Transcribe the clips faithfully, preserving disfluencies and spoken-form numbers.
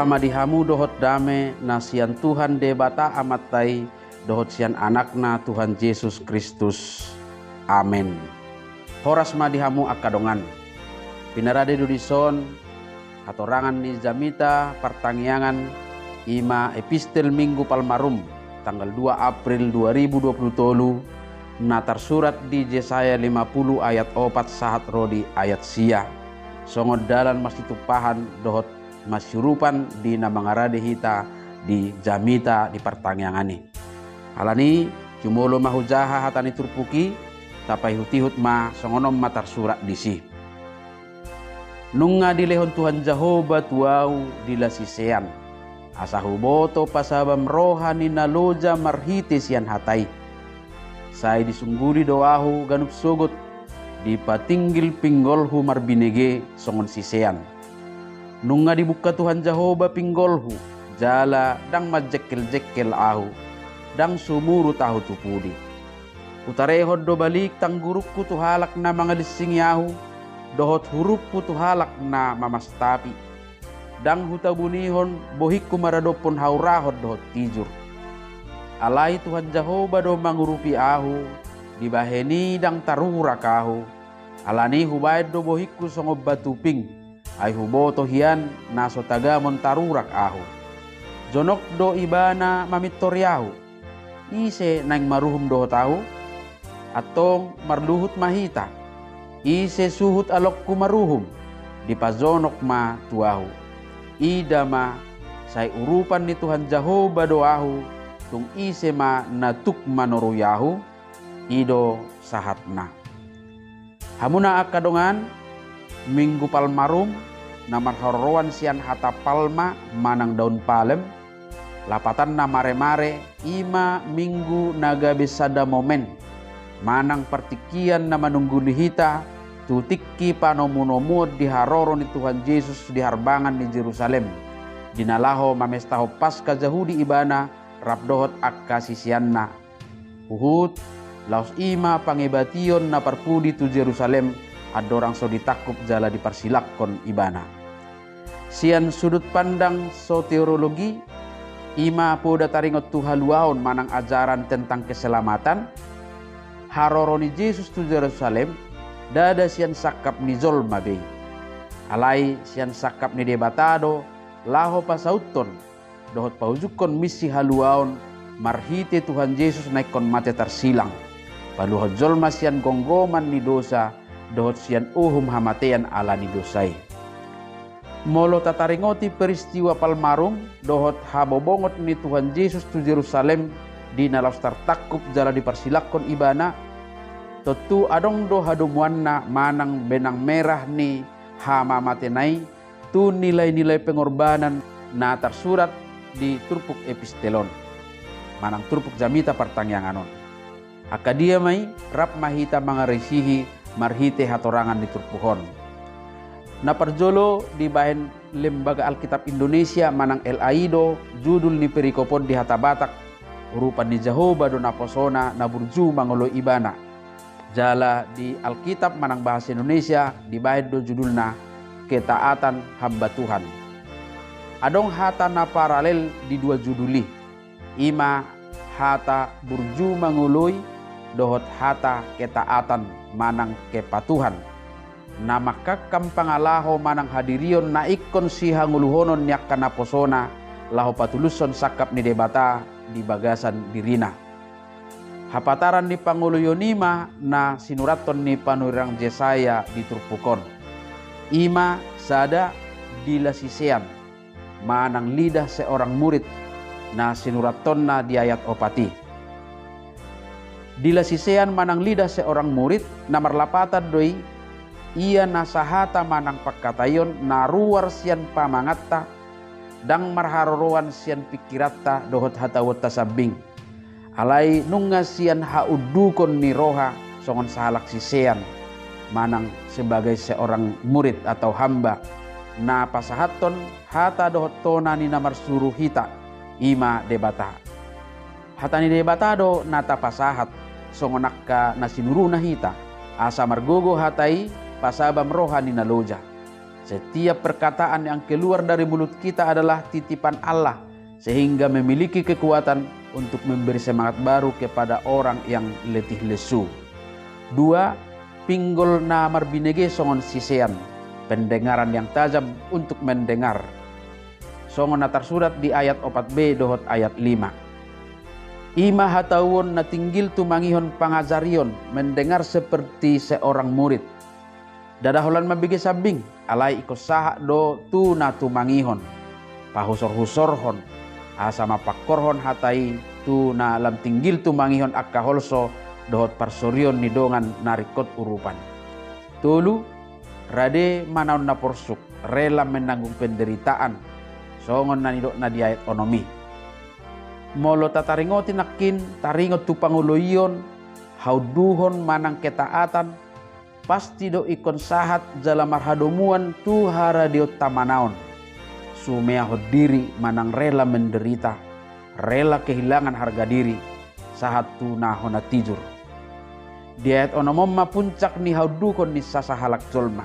Roha ma di hamu dohot dame na sian Tuhan Debata Amanta i dohot sian Anakna Tuhan Jesus Kristus. Amen. Horas ma di hamu angka dongan. Pinarade do dison hatorangan ni jamita partangiangan, i ma epistel Minggu Palmarum, tanggal dua April dua ribu dua puluh tolu, na tarsurat di Jesaya lima puluh ayat opat sahat ro di ayat sia. Songon dalan marsitumpahan dohot masiurupan di na mangarade hita di jamita di partangiangan i. Alani, jumolo ma hujaha hata ni turpuk i, tapaihut-ihut ma songon on ma tarsurat disi. Nunga dilehon Tuhan Jahowa tu ahu dila sisean, asa huboto pasabam roha ni na loja marhite sian hata i. Sai disungguli do ahu ganup sogot, dipatinggil pinggolhu marbinege songon sisean. Nunga dibungka Tuhan Jahowa pinggolhu, jala ndang manjengkel-jengkel ahu, ndang sumurut ahu tu pudi. Hutarehon do balik tanggurungku tu halak na mangalinsingi ahu, dohot hurumhu tu halak na mamastapi. Ndang hutabunihon bohingku maradophon haurahon dohot tijur. Alai Tuhan Jahowa do mangurupi ahu, dibahen i ndang tarurak ahu. Alani hubahen do bohingku songon batu ping, ai huboto hian na so tagamon tarurak ahu. Jonok do Ibana mamintori ahu. Ise naeng maruhum dohot ahu? Antong marluhut ma hita. Ise suhut alongku maruhum? Dipajonok ma tu ahu. Ida ma, sai urupan ni Tuhan Jahowa do ahu, tung ise ma na tuk manorui ahu? I do sahatna. Hamuna angka dongan, Minggu Palmarum, na marharoroan sian hata palma manang daun palem, lapatanna mare-mare, i ma minggu na gabe sada momen, manang partingkian na manungguli hita, tu tingki panomu-nomuon di haroro ni Tuhan Jesus di harbangan ni Jerusalem, di na laho mamestahon Paska Jahudi Ibana rap dohot angka siseanna. Huhut, laos i ma pangebation na parpudi tu Jerusalem, andorang so ditangkup jala diparsilangkon Ibana. Sian sudut pandang soteriologi, i ma poda taringot tu haluaon manang ajaran tentang keselamatan, haroro ni Jesus tu Jerusalem, ndada sian sangkap ni jolma be. Alai sian sangkap ni Debata do, laho pasauthon dohot paujungkon misi haluaon marhite Tuhan Jesus na ingkon mate tarsilang, paluahon jolma sian gomgoman ni dosa dohot sian uhum hamatean ala ni dosa i. Molo tataringoti peristiwa Palmarum dohot habobongon ni Tuhan Jesus tu Jerusalem di na laos tartangkup jala diparsilangkon Ibana, tontu adong do hadomuanna manang benang merah ni hamamatena i tu nilai-nilai pengorbanan na tarsurat di turpuk epistel on, manang turpuk jamita partangiangan on. Angka dia ma i, rap ma hita mangarisihi marhite hatorangan ni turpuk on. Na parjolo dibahen Lembaga Alkitab Indonesia manang L A I do judul ni perikop on di hata Batak, urupan ni Jahowa do naposona na burju mangoloi Ibana. Jala di Alkitab manang bahasa Indonesia dibahen do judulna Ketaatan Hamba Tuhan. Adong hata na paralel di dua judul i, i ma hata burju mangoloi dohot hata ketaatan manang kepatuhan, na mangkangkang pangalaho manang hadirion na ingkon sihangoluhonon ni angka naposona laho patulushon sangkap ni Debata di bagasan dirina. Hapataran ni pangoloion i ma na sinurathon ni panurirang Jesaya di turpuk on. I ma sada, dila sisean manang lidah seorang murid, na sinurathonna di ayat opat i. Dila sisean manang lidah seorang murid na marlapatan do i, ia na sahata manang pangkataion na ruar sian pamanganta, ndang marharoroan sian pingkiranta dohot hatahuonta sambing. Alai nunga sian haundukon ni roha songon sahalak sisean, manang sebagai seorang murid atau hamba, na pasahathon hata dohot tona ni na marsuru hita, i ma Debata. Hata ni Debata do na tapasahat, songon angka na sinuruna hita, asa margogo hata i pasabam roha ni na loja. Setiap perkataan yang keluar dari mulut kita adalah titipan Allah, sehingga memiliki kekuatan untuk memberi semangat baru kepada orang yang letih lesu. Dua, pinggol na marbinege songon sisean, pendengaran yang tajam untuk mendengar. Songon na tarsurat di ayat opat b dohot ayat lima. I ma hatauon na tinggil tumangihon pangajarion, mendengar seperti seorang murid. Ndada holan mambege sambing, alai ingkon sahat do tu na tumangihon, pahusorhusorhon, asa mampangkorhon hata i tu na lam tinggil tumangihon angka holso dohot parsorion ni dongan na ringkot urupan. Tolu, rade manaon na porsuk, rela menanggung penderitaan, songon na nidokna di ayat onom i. Molo tataringoti nangkin taringot tu pangoloion, haunduhon manang ketaatan, pasti do ingkon sahat jala marhadomuan tu haradeonta manaon, sumeahon diri manang rela menderita, rela kehilangan harga diri, sahat tu na hona tijur. Di ayat onom on ma puncak ni haunduhon ni sasahalak jolma.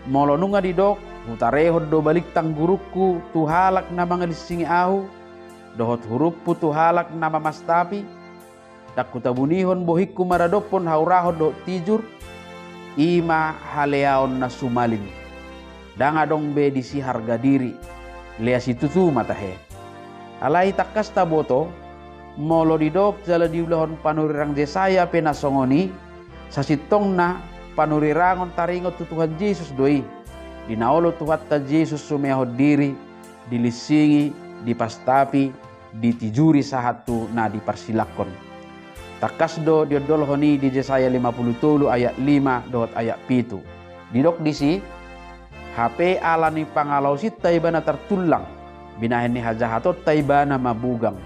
Molo nunga didok, hutarehon do balintang gurungku tu halak na mangalinsingi ahu, dohot hurumpu tu halak na mamastapi, ndang hutabunihon bohingku maradophon haurahon dohot tijur, i ma haleaon na sumalin. Ndang adong be disi harga diri, lea situtu ma tahe. Alai tangkas taboto, molo didok jala diulahon panurirang Jesaya pe na songon i, sasintongna panurirangon taringot tu Tuhan Jesus do i. Di na olo Tuhanta Jesus sumeahon diri, dilinsingi, dipastapi, ditijuri sahat tu na diparsilangkon. Tangkas do diondolhon i di Jesaya lima pulu tolu ayat lima dohot ayat pitu. Didok disi, hape ala ni pangalaosinta ibana tartullang, binahen ni hajahatonta ibana mabugang.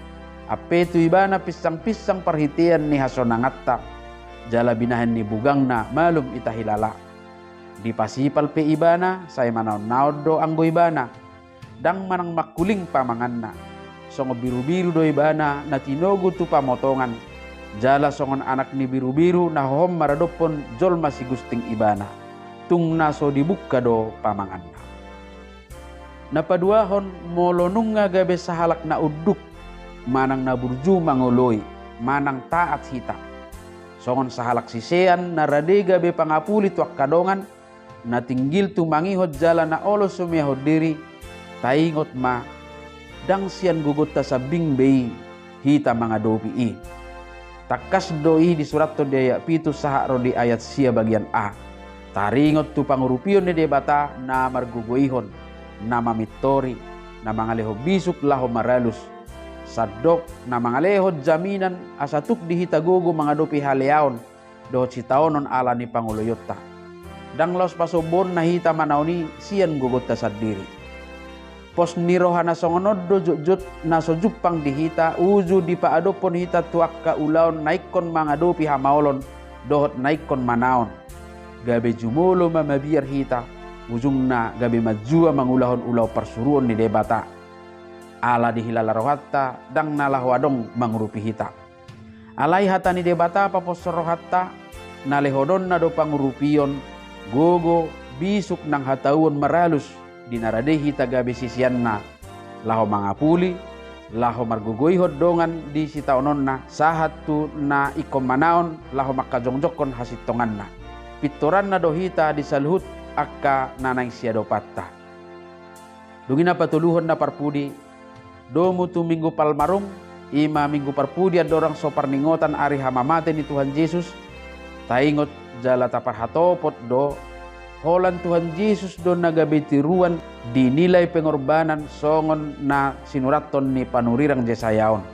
Ampe tu ibana pinsangpinsang parhitean ni hasonanganta, jala binahen ni bugangna malum ita hilala. Dipasipal pe ibana, sai manaonnaon do anggo ibana. Ndang manang mangkuling pamanganna. Songon birubiru do ibana na tinogu tu pamotongan, jala songon anak ni birubiru na hohom maradophon jolma sigusting ibana. Tung na so dibungka do pamanganna. Na paduahon, molo nunga gabe sahalak na unduk, manang na burju mangoloi, manang taat hita. Songon sahalak sisean na rade gabe pangapuli tu angka dongan, na tinggil tumangihon jala na olo sumeahon diri, taingot ma, ndang sian gogonta sambing be i hita mangadopi i. Tangkas do i disurathon di ayat pitu sahat ro di ayat sia bagian a. Taringot tu pangurupion ni Debata na margogoihon, na mamintori, na mangalehon bisuk laho maralus. Sandok na mangalehon jaminan asa tuk di hita gogo mangadopi haleaon dohot sitaonon ala ni pangoloionta. Ndang laos pasombuonna hita manaon i sian gogonta sandiri. Pos ni roha na songon on do jotjot na so jumpang di hita uju dipaadophon hita tu angka ulaon na ingkon mangadopi hamaolon dohot na ingkon manaon. Gabe jumolo ma mabiar hita, ujungna gabe manjua mangulahon ulaon parsuruon ni Debata. Ala dihilala rohanta, ndang na laho adong mangurupi hita. Alai hata ni Debata paposhon rohanta, na lehononna do pangurupion, gogo, bisuk nang hatauon maralus, di na rade hita gabe siseanna, laho mangapuli, laho margogoihon dongan di sitaononna, sahat tu na ingkon manaon, laho mangkajongjongkon hasintonganna. Pintoranna do hita di saluhut angka na naeng siadopanta. Dung i na patoluhon na parpudi, domu tu Minggu Palmarum, i ma Minggu parpudi andorang so parningotan ari hamamate ni Tuhan Jesus, taingot jala taparhatopot do, holan Tuhan Jesus do na gabe tiruan di nilai pengorbanan songon na sinurathon ni panurirang Jesaya on.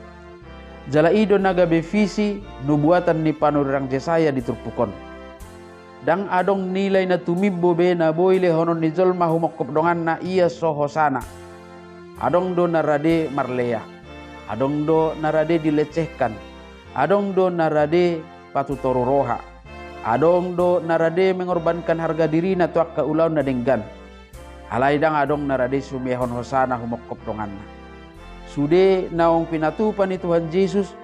Jala i do na gabe visi nubuatan ni panurirang Jesaya di turpuk on. Ndang adong nilai na tumimbo be na boi lehonon ni jolma humongkop donganna ia so hosana. Adong do na rade marlea. Adong do na rade dilecehkan. Adong do na rade patutoru roha. Adong do na rade mengorbankan harga dirina tu angka ulaon na denggan. Alai ndang adong na rade sumeahon hosana humongkop donganna. Sude naung pinatupa ni Tuhan Jesus,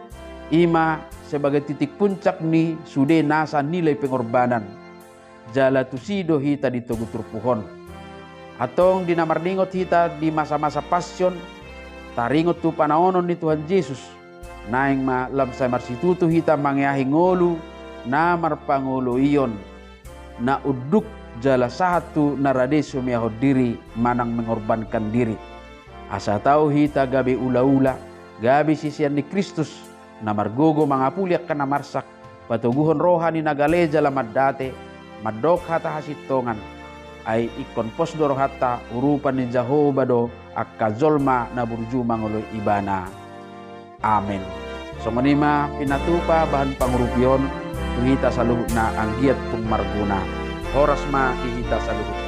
i ma sebagai titik puncak ni sude nasa nilai pengorbanan. Jala tusi do hita di togu turpuk on. Antong di na mardingot hita di masa-masa Passion, taringot tu panaonon ni Tuhan Jesus, naeng ma lam sai marsitutu hita mangeahi ngolu na marpangoloion, na unduk jala sahat tu na rade sumeahon diri manang mengorbankan diri. Asa tau hita gabe ulaula, gabe sisean ni Kristus, na margogo mangapuli angka na marsak, patoguhon roha ni na gale jala mandate, mandok hata hasintongan. Ai ingkon pos do rohanta, urupan ni Jahowa do angka jolma na burju mangoloi Ibana. Amen. Songon i ma pinatupa bahen pangurupion tu hita saluhutna, anggiat tung marguna. Horas ma di hita saluhutna.